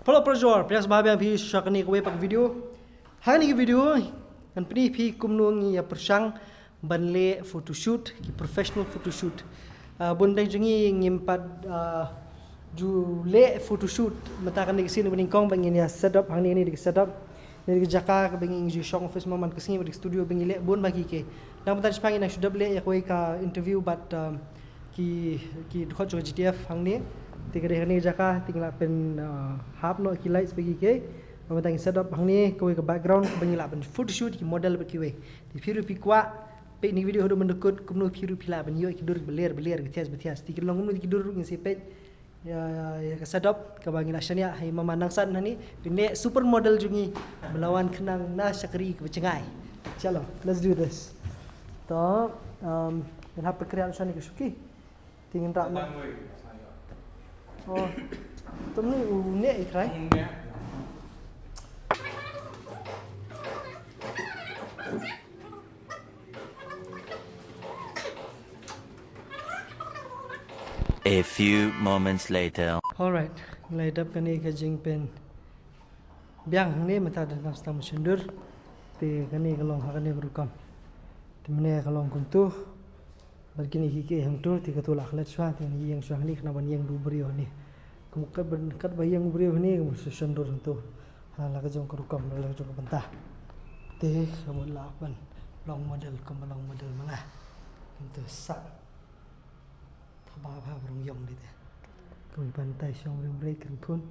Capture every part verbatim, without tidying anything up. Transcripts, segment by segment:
Hello, Prajor, pdiang sngewbha biang phi sha kane kawei pat ka video. Ha kane ka video ngan pyni phi kumno ngi ïa pyrshang ban leh photoshoot, ki professional photoshoot. Ah, bun dang jong ngi ngim pat, ah, ju leh photoshoot mynta kane ka sien ba nyngkong, ba ngin ïa set up hangne, ne dei ka set up, ne dei ka jaka kaba ngi ju shong office man ka sngi, ba dei ka studio ba ngi leh bun ba ki ki. Nang mynta shipang ngi nang shu dep leh ïa kawei ka interview bad, um, ki, ki dkhot jong ka G T F hangne. Te ka dei hangne ka jaka, te ngi lah pyn, uh, hap noh ki lights ba ki ki. Ba mynta ngi set up hangne kawei ka background ba ngi lah pyn photoshoot ki model bad kiwei. Te phi ruh phi kwah peit ïa kane ka video haduh ban da kut, kumno phi ruh phi lah ban ïoh ki dur ba ler ba ler, ba thias ba thias. Te ki long kumno ki dur ruh ngin sa peit ïa, ïa ka set up kaba ngi la shaniah ha i mama Nangsan hangne, phin leh super model jong ngi ba la wan khnang na shakri kaba jngai. Chalo, let's do this. To, um, ngin hap pyrkhat shane ka shuki. Te ngin rah ma. Oh. Tum ni u ne i krai. A few moments later. Alright, ngi la dep kane ka jingpynbiang hangne mynta da nang stang mynshyndur. Te kane ka long ha kane ka rukom. Te mynne ka long kumtu. Bad kine ki ki hangtu te katu la klet shwa te ngi ïeng shwa hangne khnang ban ïeng da u briew hangne. Kum kat ban, kat ba ïeng u briew hangne kum sa shyndur hangtu. Ha la ka jong ka rukom, la ka jong ka bynta. Te ka mut la ban long model, kum ba long model ma nga. Kumtu sa. Thaba ba rung yong di te. Kum ban tai shong ring brei kring phun.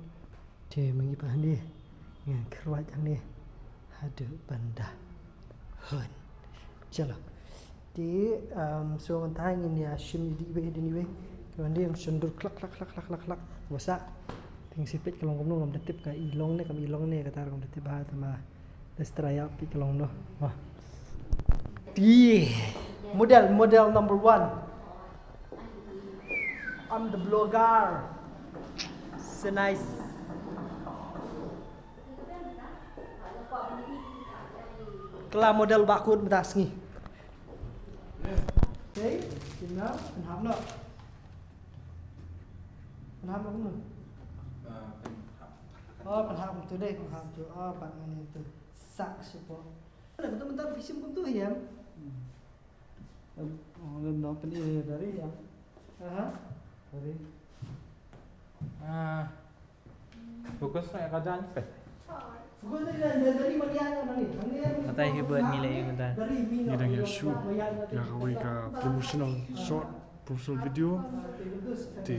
Te ma ngi pat hangne ngan kyrwat hangne haduh ban da hun. Chalo. Te, um, so mynta ngin ïa shim ïa dei ba ïa dei anyway. Ka ban dei ngam shon dur klak klak klak klak klak klak. Ba sa. Te ngin sa peit ka long kumno, ngam da tip ka i long ne kam i long ne kata ngam da tip ba te ma. Let's try out peit ka long kumno. Wah. Te model, model number one. I'm the blogger. So nice. Kylla model ba kut mynta sngi. Okay, tina, pynhap noh. Pynhap noh kumno? Oh, pynhap kumtu dei, pynhap kumtu. Oh, pat ngane tu. Sak shuh. Lah, kumtu mynta phi shim kumtu ïa. Hmm. Em, oh, lem no, pyn-i dari ïa. Aha. Dari. Ah. Fokus na ka jan pet. Fokus na ka jan, dari, dari, dari, dari. Kata hi buat nilai kata. Ngi dang ïa shoot ïa kawei ka promotional shot, promotional video. Te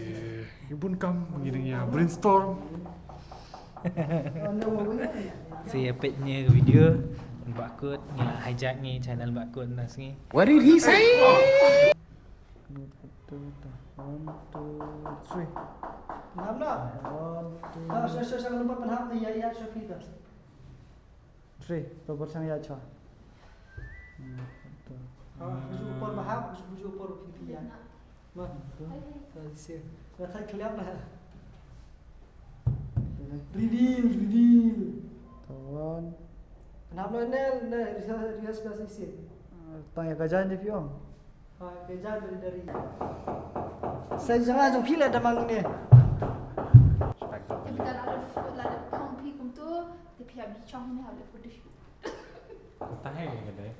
ngi bun kam, ngi dang ïa brainstorm. Sa ïa peit ïa ka video. Ba kut, ngi la hijack ïa ka channel ba kut na sngi. What did he say? One, two, three. Pynhap noh. One, two. Tau, sha, sha, sha, ka number pynhap tu, ïa, ïa, sha phi tu. Three. To, bar shang ïa, sha. One, two. Ah, ka ju por ba hap, ka ju, ka ju por phi, phi ïa. Ma. Two. Ka ju sir. Ka thai kliap na. Reveal, reveal. To, one. Pynhap noh ne, ne, rehearse, rehearse, rehearse, sir. Ah, tang ïa ka jan di phi ong. Ha, ka jan dari, dari. Sa jaka jong phi la da mang ne. Te bita la da, la da phong phi kumtu, te phi hap di chong ne hap le photo shoot. Kata hi ka dei.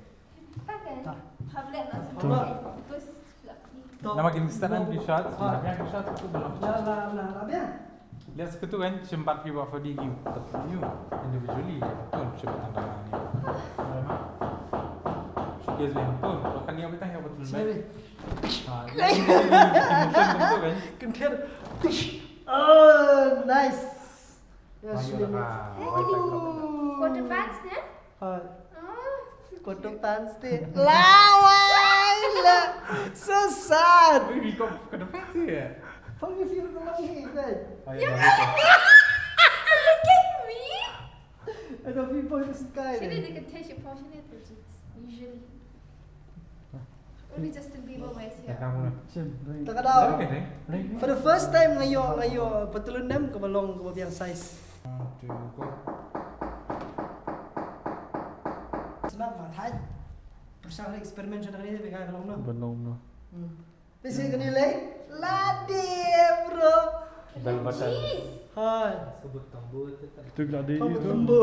Pakai. Hap le na. Because la. Nama kin start di shots, la biang shots tu belum. La, la, la, la biang. Let's go to kan, shim bad phi ba for di game. You individually, tu shim bad tang ni. Showcase leh tu, kan ni apa tang ya betul. Sini. Ha, emotion tu kan. Kenter. Oh, nice. Yes, really. Quarter past ne? Ha. Koto pants te. Lawai la. So sad. Ui, wi kop koto pants te ya. Phong ïa phi ruh ka long hi, guys. Ïa, look at me. Ado phi phong ïa sky. Shini ne ka te shi phong shini te jits. Usually. Only Justin Bieber wears here. Ta ka daw. For the first time nga ïoh, nga ïoh patlun nem kaba long kaba biang size. One, two, go. Sna ma thai. Pyrshang experiment sna kane te beka ka long no. Ba long no. Hmm. Pesi kane lei. Lade, bro. Bell button. Hi. Itu lah dia itu. Tombo.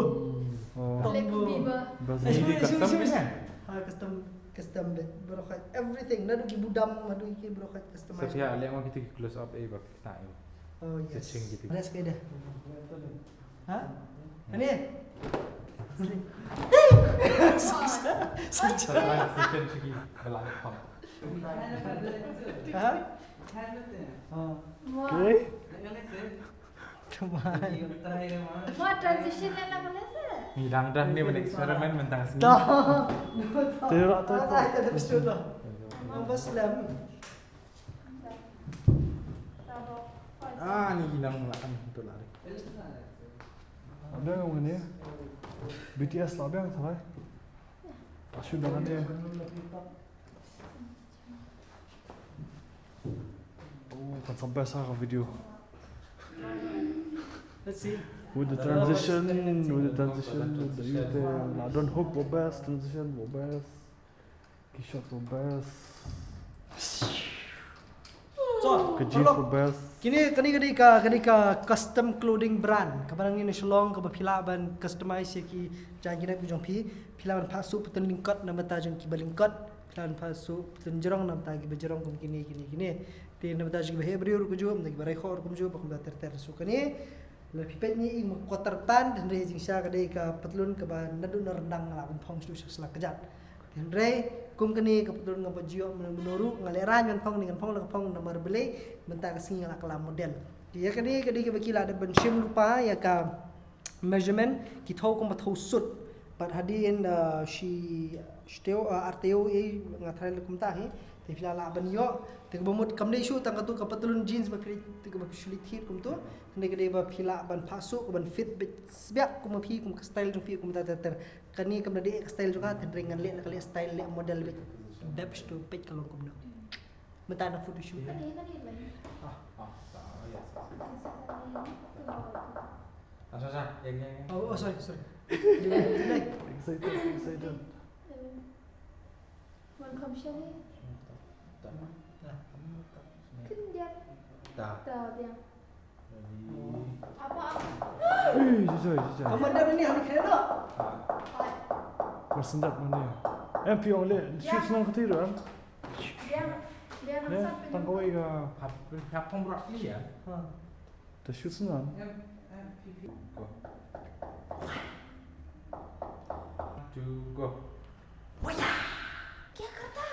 Oh. Black Tombo. Bebas. Ini di custom ni kan? Ha, custom, custom bit. Baroh khait everything. Naduh ki budam, naduh ki baroh khait customize. Sa phi ïa leh ma kita ki close up eh, ba kita eh. Oh, yes. Searching kita. Ada sekali dah. Ha? Ani? Sa transition sikit. Belah. Ha? Oh. Okay. Come on. Mo transition na na mana sa? Ni dang dah ni ban experiment mynta sngi. Dah. Tengok tu. Ah, tak ada betul dah. Apa slam? Ah, ni dang lah kan betul lah. Ada yang mana? B T S lah yang salah. Asyik dengan dia. Oh, kan sampai sah video. Let's see. With the transition, with the transition, with the, with the, I don't hope for best, transition for best. Ki shot for best. So, ki jeans for best. Kine, kane ka dei ka, ka dei ka custom clothing brand. Kaba nang ïa na Shillong, kaba phi lah ban customize ïa ki jaiñ ki nep ki jong phi. Phi lah ban phah suh putun lyngkot na bynta jong kiba lyngkot. Phi lah ban phah suh putun jrong na bynta kiba jrong kum kine, kine, kine. Te na bynta jong kiba heh briew ruh kumjuh, na bynta kiba rai khoh ruh kumjuh, ba kumta ter ter. So kane, lada phi peit ne i ma quarter pant, hynrei jingshisha ka dei ka patlun kaba naduh na ryndang nga lah ban phong shuh sha sla kjat. Hynrei kum kane ka patlun nga ba ju ïoh mynno mynno ruh, nga lehraiñ ban phong ne ngan phong la ka phong namar balei, mynta ka sngi nga lah kylla model. Ïa kane ka dei kaba ki lah dep ban shim lypa ïa ka measurement, ki thew kumba thew suit. Bad hadien, uh, shi, shi taïew, uh, ar taïew, eh, nga tharai la kumta hi. Te phi lah lah ban ïoh. Te kaba mut kam dei shuh tang katu ka patlun jeans ba phi, te kaba phi shu leit thied kumtu. Hynrei ka dei ba phi lah ban phah suh, ka ban fit beit sbiak kum ma phi, kum ka style jong phi, kum ta ter ter. Kane kam da dei ka style jong nga, hynrei ngan leh na ka leh style leh model beit. Dep shto peit ka long kumno. Mynta na photoshoot. Kane, kane, kane. Ah, ah, ah, yes. Kane, kane. Ah, sorry, sorry. Yang, yang, yang. Oh, oh, sorry, sorry. Delay, delay. Excited, excited. Wan kham shane. Ta. Ta. Khyndiat. Ta. Ta biang. Ready. Apa, apa? Ui, jijai, jijai. Kamu dah ni hari kena. Ta. Hai. Masih dah mana? Em, pion le. Ya. Shoot senang kata tu, em? Biang, biang. Ne, sampai tang kawai ka. Hap, hap pom rak ni ya. Ha. Te shoot senang. Em, em, pi, pi. Go. Two, go. Waya! Kya karta?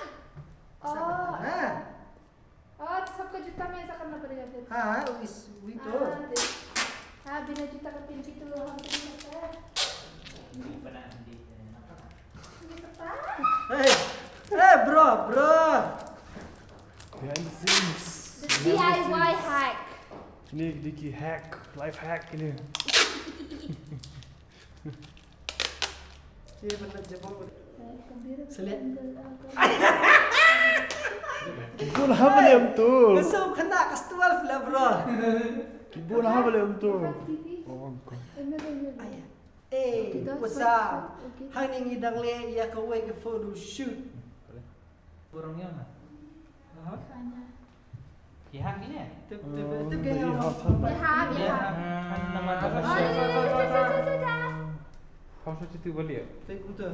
Oh. Ha. Oh, sabka juta mein aisa karna padega fir. Ha, is, we to. Ah, de. Ha, bina juta ka pin pi to, hum to nahi karta. Nahi pata. Nahi pata. Hey, hey, bro, bro. Behind the scenes. The D I Y hack. Kine ki dei ki hack, life hack kine. Ki bun ha ba lem tu. Ka sum khynnah ka steward la, bro. Ki bun ha ba lem tu. Oh, God. Aya. Eh, what's up? Hangne ngi dang leh ïa kawei ka photo shoot. Burung ïa nga. Aha. Ki hak ni ne? Tip, tip, tip, tip, tip. Ki hak, ki hak. Ki hak. Nama, nama. Oh, ya, ya, ya, ya, ya, ya. Phong shu titu bali ya? Tip, betul.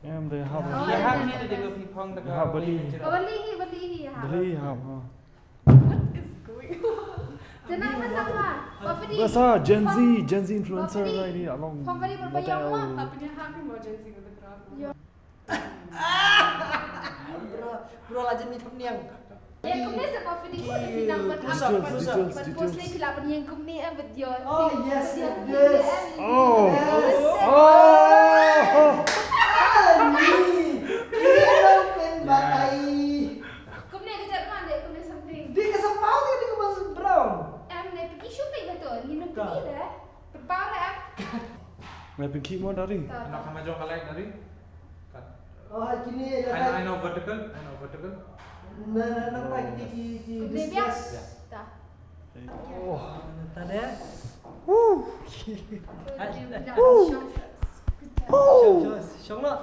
Em, dei hak. Oh, ki hak ya, ni ya, dei ya. Ping pong. Hak bali. Oh, bali hi, bali hi, hak. Bali hak, ha. What is going on? Jangan, jangan. Bahasa Gen Z, Gen Z influencer lah ini, along. Phong bali berbayar mah. Tapi dia hak ni mau Gen Z kata kerap. Ya. Bro, bro, la jan mi thap niang. Ya, kumne sa coffee di ko di pinang ban. Details, details, details. Ban post le phi lah ban ïeng kumne em video. Oh, yes, yes. Oh. Yes. Oh. Ani, ki long pen batai. Kumne ka jat man de, kumne something. Di ka sapaw di ka bas brown. Em ne piki shu pe betul, ni nuk piki de. Prepare em. Ngai pynkhih mo dari. Anak sama jong kalai dari. Kat. Oh, hai kini, hai. Ai no, ai no vertical, ai no vertical. Na, na, na, na, ki, ki, ki, this, yes. Ya. Ta. Oh. Ta de. Woo. Hai. Woo. Shong, shong, shong lo.